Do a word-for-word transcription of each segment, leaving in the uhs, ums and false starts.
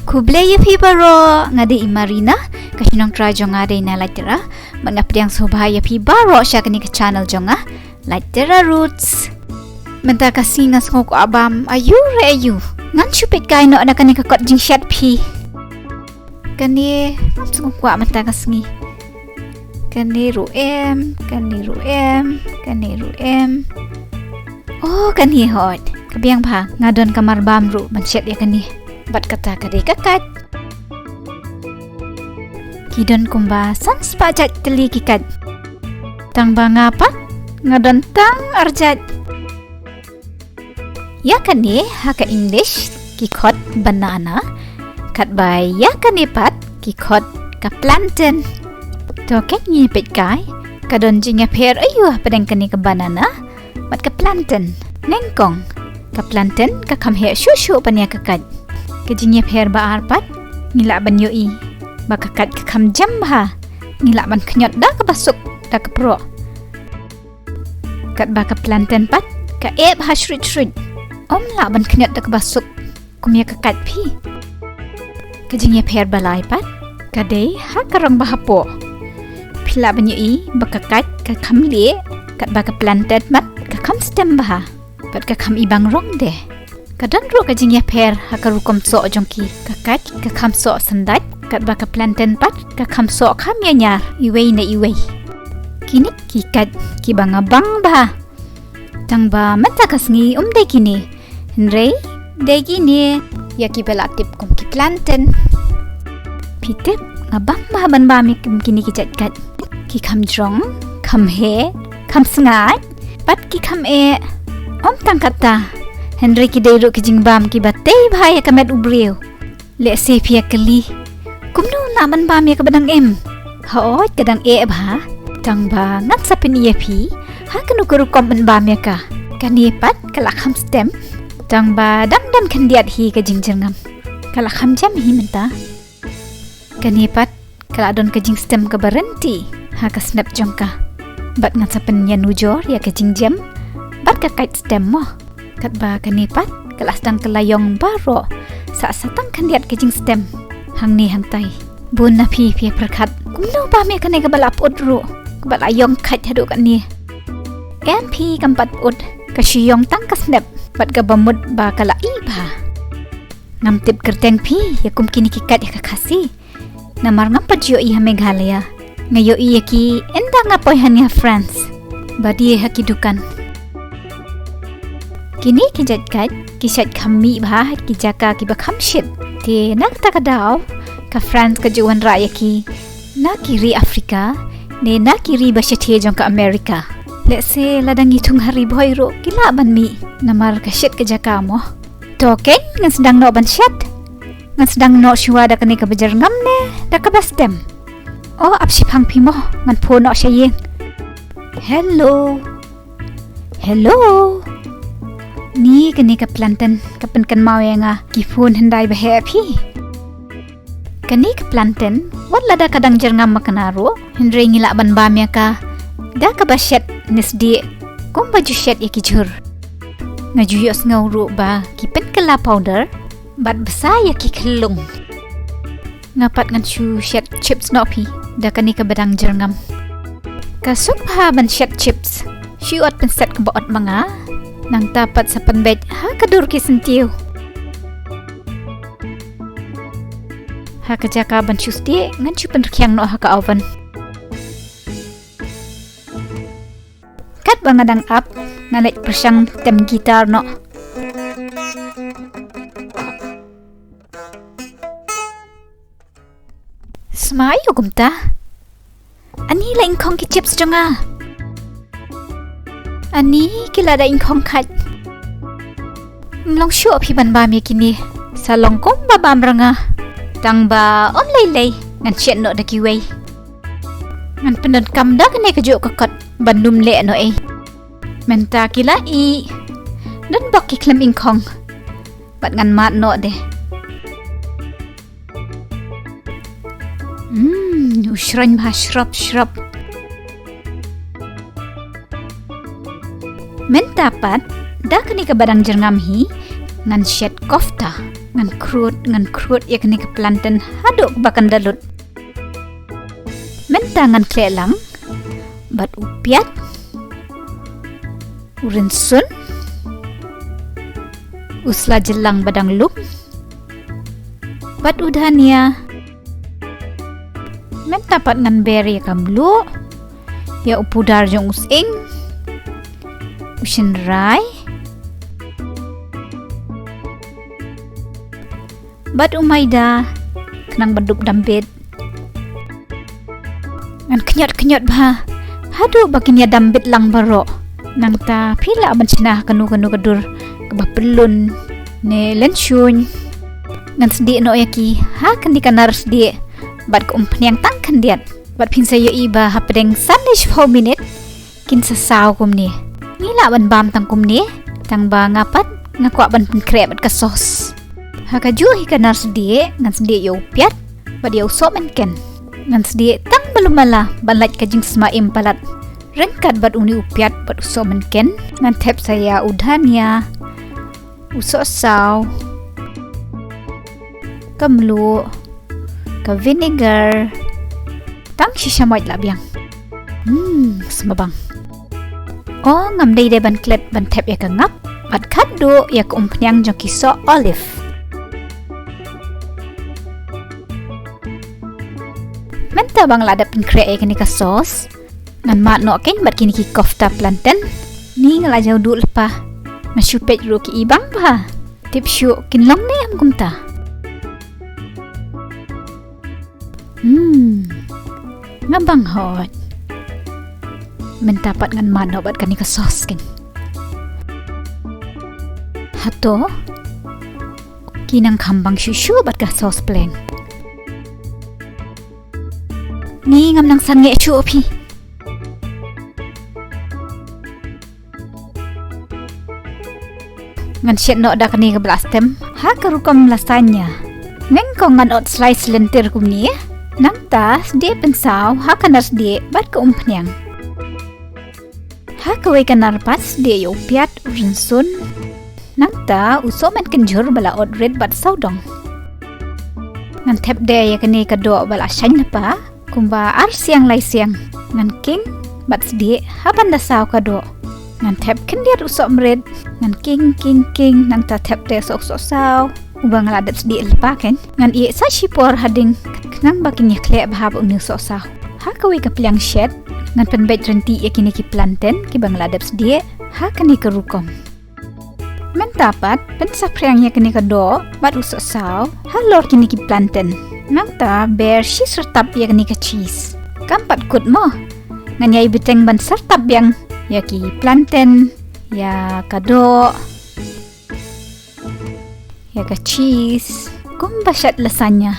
Khublei ïa phi baroh, nga dei i Marina, ka shnong trai jong nga dei na Laitera, bad nga pdiang sngewbha ïa phi baroh sha kane ka channel jong nga, Laitera Roots. Mynta ka sngi nga sngew kwah bam aiu re aiu. Ngan shu peit kai noh na kane ka kot jingshet phi. Kane, ngam sngew kwah mynta ka sngi. Kane ruh em, kane ruh em, kane ruh em. Oh, kane hot. Ka biang bha, nga don ka marbam ruh ban shet ïa kane. Bad kata ka dei ka kait. Ki don kumba san spah jait tylli ki kait. Tang ba nga pat, nga don tang ar jait. Ïa kane ha ka English ki khot banana, katba ïa kane pat ki khot ka plantain. To kane ngi peit kai, ka don jingïapher aiu hapdeng kane ka banana bad ka plantain. Nyngkong, ka plantain ka kham heh shuh shuh ban ïa ka kait. Ka jingïapher ba ar pat, ngi lah ban ïohi ba ka kait ka kham jem bha. Ngi lah ban khñiot da kaba suk, da ka proh. Katba ka plantain pat, ka eh bha shrit shrit. Ym lah ban khñiot da kaba suk kum ïa ka kait phi. Ka jingïapher ba lai pat, ka dei ha ka rong ba hapoh. Phi lah ban ïohi ba ka kait ka kham lieh, katba ka plantain pat ka kham stem bha. Bad ka kham ibang rong de. Ka don ruh ka jingïapher ha ka rukom soh jong ki. Ka kait ka kham soh syndait, katba ka plantain pat ka kham soh kham ïañiar iwei na iwei. Kine ki kait kiba nga bang bha. Tang ba mynta ka sngi ym dei kine. Hynrei dei kine ïa kiba la tip kum ki plantain. Phi tip, nga bang bha ban bam ïa kum kine ki jait kait. Ki kham jrong, kham heh, kham sngaid, bad ki kham eh. Ym tang kata, hynrei ki dei ruh ki jingbam kiba tei bha ïa ka met u briew. Lehse phi ïa kylli, kumno lah ban bam ïa kaba dang im? Hooid, ka dang eh bha. Tang ba ngan sa pyni ïa phi ha kano ka rukom ban bam ïa ka. Kane pat ka la kham stem. Tang ba dang don khyndiat hi ka jingjyrngam. Ka la kham jem hi mynta. Kane pat ka la don ka jingstem kaba rynti ha ka snep jong ka. Bad ngan sa pynïanujor ïa ka jingjem bad ka kait stem mo. Katba kane pat ka la sdang ka la ïong baroh. Sa sa tang khyndiat ka jingstem hangne hangtai. Bun na phi phi pyrkhat, kumno bam ïa kane kaba la pyut ruh, kaba la ïong kait haduh kane? Em phi, kam pat pyut, ka shu ïong tang ka snep bad kaba mut ba ka la ih bha. Ngam tip kyrteng phi ïa kum kine ki kait ha ka Khasi. Namar ngam pat ju ïohi ha Meghalaya. Nga ïohi ïa ki ynda nga poi hangne ha France. Ba die ha ki dukan. Kine ki jait kait ki shait kham mih bha ha ki jaka kiba kham shit. Te na kata ka daw ka France ka ju wanrah ïa ki na ki ri Africa ne na ki ri ba shathie jong ka America. Lehse lada ngi thung ha Ri Bhoi ruh ki lah ban mih namar ka shit ka jaka mo. To keiñ, ngan sdang noh ban shet. Ngan sdang noh shuwa da kane kaba jyrngam ne da kaba stem? Oh, ap shiphang phi mo, ngan phone noh sha ïing. Hello. Hello. Ni kane ka plantain ka pynkynmaw ïa nga, ki phone hyndai ba heh phi. Kane ka plantain, wat lada ka dang jyrngam makna ruh, hynrei ngi lah ban bam ïa ka da kaba shet ne sdieh, kumba ju shet ïa ki jhur. Nga ju ïohsngew ruh ba ki pynkylla powder bad bsa ïa ki khyllung. Nga pat ngan shu shet chips noh phi da kane kaba dang jyrngam. Ka suk bha ban shet chips. Shu ot pynset kaba ot ma nga. Nangta pat sa pynbeit ha ka dur ki syntiew. Ha ka jaka ban shu sdieh, ngan shu pynrkhiang noh ha ka oven. Katba nga dang ap, nga leit pyrshang tem guitar noh. Smai ïa kumta. Ani la ingkhong ki chips jong nga. Ani ki la da ingkhong khat. Long shuh phi ban bam ïa kine. Sa long kumba bam ra nga. Tang ba ym lei lei ngan shet noh da kiwei. Ngan pyndonkam da kane kajuh ka kot ban ym leh noh ei. Mynta ki la ih. Don bok ki khlem ingkhong. Bad ngan mad noh de. Hmm, u shrong bha shrop shrop. Mynta pat, da kane kaba dang jyrngam hi, ngan shet kofta. Ngan khrud, ngan khrud ïa kane ka plantain haduh ba kan da lut. Mynta ngan khleh lang bad u piat, u rynsun, u sla jylang ba dang lum, bad u dhania. Mynta pat ngan ber ïa ka mluh, ïa u pudar jong u sying, u shynrai, bad u maida, khnang ban dup dambit. Ngan khñiot khñiot bha haduh ba kin ïa dambit lang baroh. Nangta phi lah ban shna ha kano kano ka dur kaba pyllun ne lynshuiñ. Ngan sdieh noh ïa ki ha kane ka nar sdieh bad ka umphniang tang khyndiat. Bad phin sa ïohi ba hapdeng san ne shiphew minit kin sa saw kumne. Ngi lah ban bam tang kumne, tang ba nga pat nga kwah ban pynkhreh bad ka sauce. Ha kajuh hi ka nar sdieh ngan sdieh ïa u piat bad ïa u sohmynken. Ngan sdieh tang malu mala ban lait ka jingsma im palat. Ryngkat bad une u piat bad u sohmynken ngan thep sa ïa u dhania, u sohsaw, ka mluh, ka vinegar, tang shi shamoit la biang. Hmm, sma bang. O, ngam dei dei ban klet ban thep ïa ka ngap bad khatduh ïa ka umphniang jong ki soh olive. Mynta ba nga la dep pynkhreh ïa kane ka sauce, ngan mad noh kein bad kine ki kofta plantain. Ni nga la jaw duh lypa. Nga shu peit ruh ki i bang bha. Tip shuh kin long ne em kumta. Hmm. Nga bang hot. Mynta pat ngan mad noh bad kane ka sauce kein. Hato ki nang kham bang shuh shuh bad ka sauce pleng. Ni ngam nang sangeh shuh phi. Ngan shet noh da kane kaba la stem ha ka rukom lasagna. Nyngkong ngan ot slice lynter kumne. Nangta sdieh pynsaw ha ka nar sdieh bad ka umphniang. Ha kawei ka nar pat sdieh ïa u piat, u rynsun. Nangta u sohmynken jhur ba la ot rit bad sawdong. Ngan thep de ïa kane ka doh ba la shaiñ lypa kumba ar siang lai siang. Ngan king bad sdieh ha ban da saw ka doh. Ngan thep khyndiat u sohmrit. Ngan king king king nangta thep de soh sohsaw uba nga la dep sdieh lypa kein. Ngan ïeh sa shipor hadien khnang ba kin ïa khleh bha bad une u sohsaw. Ha kawei ka pliang shet ngan pynbeit rynti ïa kine ki plantain kiba nga la dep sdieh ha kane ka rukom. Mynta pat pynsaphriang ïa kane ka doh bad u sohsaw halor kine ki plantain. Nangta ber shi syrtap ïa kane ka cheese. Kam pat kut mo. Ngan ïai bteng ban syrtap biang ïa ki plantain, ïa ka doh, ïa ka cheese kumba shet lasagna.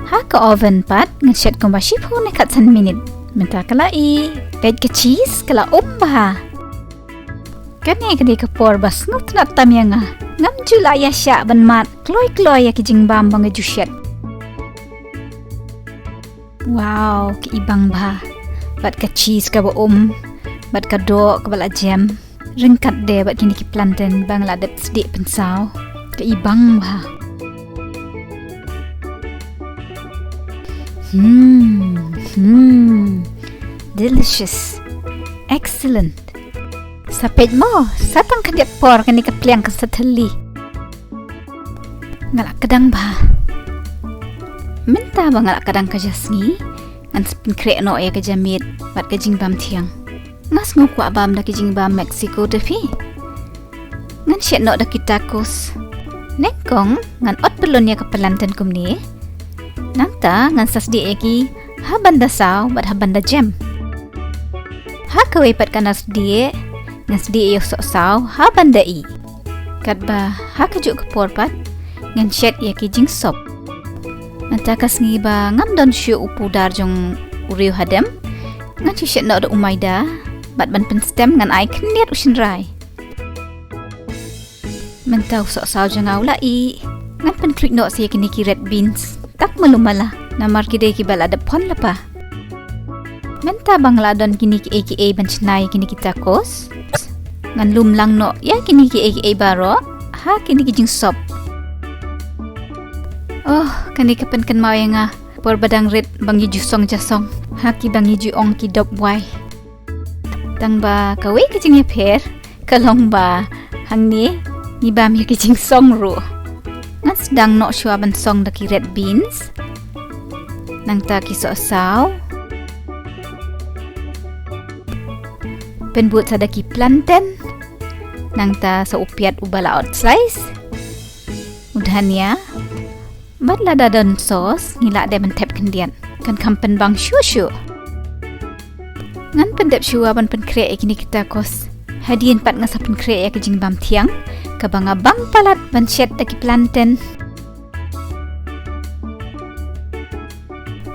Ha ka oven pat ngan shet kumba shiphew ne khatsan minit. Mynta ka la ih, peit ka cheese ka la um bha. Kane ka dei ka por ba sngewtynnat tam ïa nga. Ngam ju lah ïa shah ban mad kloi kloi ïa ki jingbam ba nga ju shet. Wow, ki i bang bha. Bad ka cheese kaba um, bad ka doh kaba la jem. Ryngkat de bad kine ki plantain ba nga la dep sdieh pynsaw. Ka i bang bha. Hmm, hmm. Delicious. Excellent. Sa peit mo, sa tang khyndiat por kane ka pliang kan sa thylli. Nga la kdang bha. Mynta ba nga la kdang ka ja sngi, ngan sa pynkhreh noh ïa ka ja miet bad ka jingbam thiang. Nga sngew kwah bam da ki jingbam Mexico te phi. Ngan shet noh da ki tacos. Nyngkong ngan ot pyllun ïa ka plantain kumne. Nangta ngan sa sdieh ïa ki ha ban da saw bad ha ban da jem. Ha kawei pat ka nar sdieh ngan sdieh ïa u sohsaw ha ban da ih. Katba ha kajuh ka por pat ngan shet ïa ki jingsop. Mynta ka sngi ba ngam don shuh u pudar jong u riew hadem, ngan shu shet noh da u maida bad ban pynstem ngan ai khyndiat u shynrai. Mynta u sohsaw jong nga u la ih, ngan pynkluid noh sa ïa kine ki red beans. Tak malu mala, namar ki dei kiba la dep phon lypa. Mynta ba nga la don kine kiei kiei ban shna ïa kine ki tacos, Ngan lum lang noh ïa kine kiei kiei baroh ha kine ki jingsop. Oh, kane ka pynkynmaw ïa nga por ba dang rit ba ngi ju song ja song ha kiba ngi ju ong ki dop wai. Tang ba kawei ka jingïapher ka long ba hangne ngi bam ïa ki jingsong ruh. Ngan sdang noh shuwa ban song da ki red beans, nangta ki sohsaw, pynbud sa da ki plantain, nangta sa u piat uba la ot slice, u dhania, bad lada don sauce ngi lah dei ban thep khyndiat, kan kham pynbang shuh shuh. Ngan pyndep shuwa ban pynkhreh ïa kine ki tacos. Hadien pat nga sa pynkhreh ïa ka jingbam thiang kaba nga bang palat ban shet da ki plantain.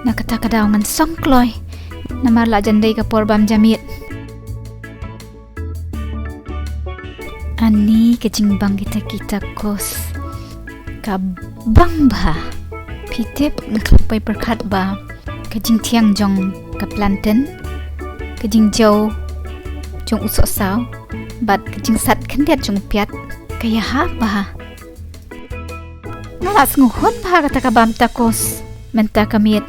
Na kata ka daw ngan song kloi namar la jan dei ka por bam ja miet. Ani ka jingbang kita kita kos ka bang bha. Phi tip, nga khlem poi pyrkhat ba ka jingthiang jong ka plantain, ka jingjaw jong u sohsaw bad ka jingsat khyndiat jong u piat ka ïahap bha. Nga la sngewhun bha kata ka bam tacos mynta ka miet.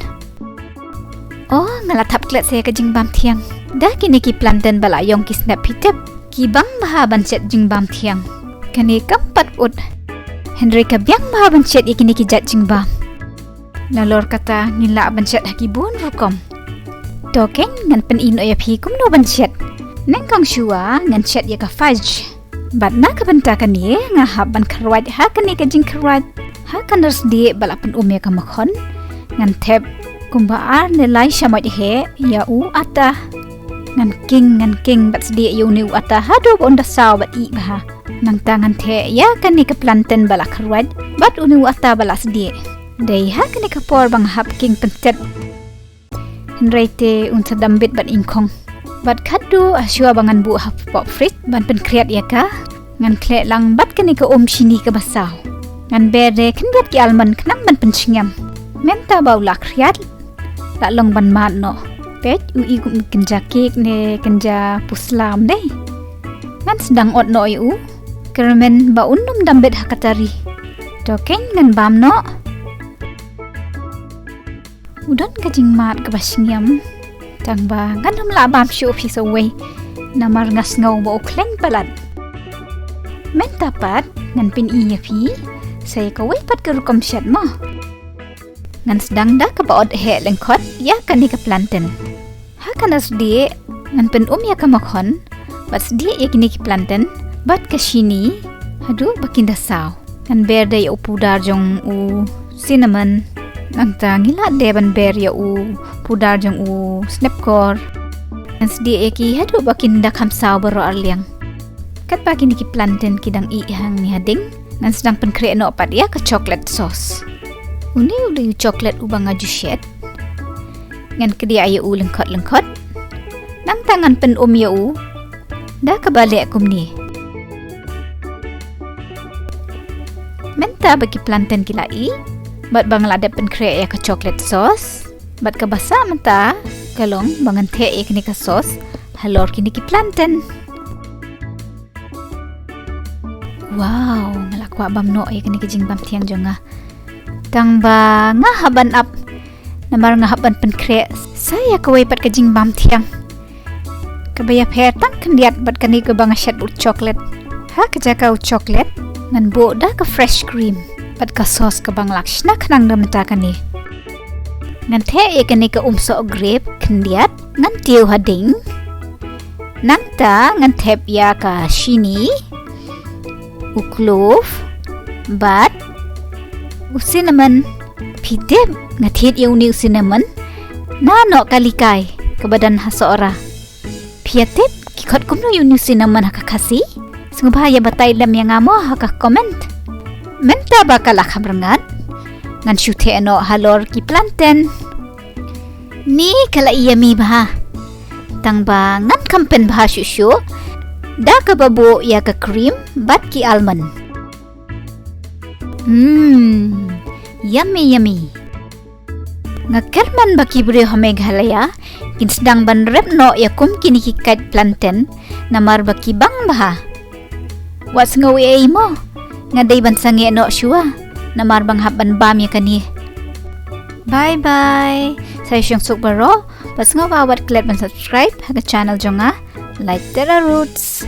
Oh, nga la thap klet sa ïa ka jingbam thiang da kine ki plantain ba la ïong ki snep, phi tip. Ki bang bha ban shet jingbam thiang. Kane kam pat ut. Hynrei ka biang bha ban shet ïa kine ki jait jingbam. Nalor kata ngin lah ban shet ha ki bun rukom. To keiñ, ngan pyni noh ïa phi kumno ban shet. Nyngkong shuwa ngan shet ïa ka fudge. Bad na ka bynta kane nga hap ban khrwait ha kane ka jingkhrwait ha ka nar sdieh ba la pyn-um ïa ka makhon. Ngan thep kumba ar ne lai shamoit heh ïa u ata. Ngan king, ngan king bad sdieh ïa une u ata haduh ba un da saw bad ih bha. Nangta ngan theh ïa kane ka plantain ba la khrwait bad une u ata ba la sdieh. Dei ha kane ka por ba nga hap king pyntet. Hynrei te un sa dam bit bad ingkhong. Bad khatduh hashwa ba ngan buh hapoh fridge ban pynkhreh ïa ka, ngan khleh lang bad kane ka um shini kaba saw. Ngan ber de khyndiat ki almond khnang ban pynshngiam. Mynta ba u la khriat, la long ban mad noh. Peit, u i kum kynja cake ne kynja pusla dei. Ngan sdang ot noh ïa u, kyrmen ba un nym dam bit ha ka tari. To keiñ, ngan bam noh. U don ka jingmad kaba shngiam. Tang ba ngan nym lah bam shuh phi sa uwei namar nga sngew ba u khleng palat. Mynta pat ngan pyni ïa phi sa ïa kawei pat ka rukom shet mo. Ngan sdang da kaba ot heh lyngkhot ïa kane ka plantain. Ha ka nar sdieh ngan pyn-um ïa ka makhon bad sdieh ïa kine ki plantain bad ka shini haduh ba kin da saw. Ngan ber de ïa u pudar jong u cinnamon. Nangta ngi lah de ban ber ïa u pudar jong u snepkor. Ngan sdieh ïa ki haduh ba kin da kham saw baroh arliang. Katba kine ki plantain ki dang ih hangne hading, ngan sdang pynkhreh noh pat ïa ka chocolate sauce. Une u dei u chocolate uba nga ju shet. Ngan kdiah ïa u lyngkhot lyngkhot. Nangta ngan pyn-um ïa u da kaba leh kumne. Mynta ba ki plantain ki la ih bad ba nga la dep pynkhreh ïa ka chocolate sauce bad kaba sah mynta ka long ba ngan theh ïa kane ka sauce halor kine ki plantain. Wow, nga la kwah bam noh ïa kane ka jingbam thiang jong nga. Tang ba nga hap ban ap namar nga hap ban pynkhreh sa ïa kawei pat ka jingbam thiang. Kaba ïapher tang khyndiat bad kane kaba nga shet bad u chocolate. Ha ka jaka u chocolate ngan buh da ka fresh cream bad ka sauce kaba nga la shna khnang da mynta kane. Ngan theh ïa kane ka um soh grape khyndiat, ngan tiew hading. Nangta ngan thep ïa ka shini, u clove bad u cinnamon. Phi tip, nga thied ïa une u cinnamon na noh kali kai kaba don ha Sohra. Phi ïa tip ki khot kumno ïa une u cinnamon ha ka Khasi? Sngewbha ïa batai lem ïa nga mo ha ka comment. Mynta ba ka la kham rngat, ngan shu theh noh halor ki plantain. Ni ka la yummy bha. Tang ba ngan kham pynbha shuh shuh da kaba buh ïa ka cream bad ki almond. Hmm, yummy yummy. Nga kyrmen ba ki briew ha Meghalaya Kin sdang ban rep noh ïa kum kine ki kait plantain namar ba ki bang bha. Wat sngew ei ei mo. Nga dei ban sangeh noh shuwa namar ba nga hap ban bam ïa kane. Bye bye. Sa ïa shong suk baroh. Bad sngewbha wat klet ban subscribe ha ka channel jong nga, Light Terra Roots.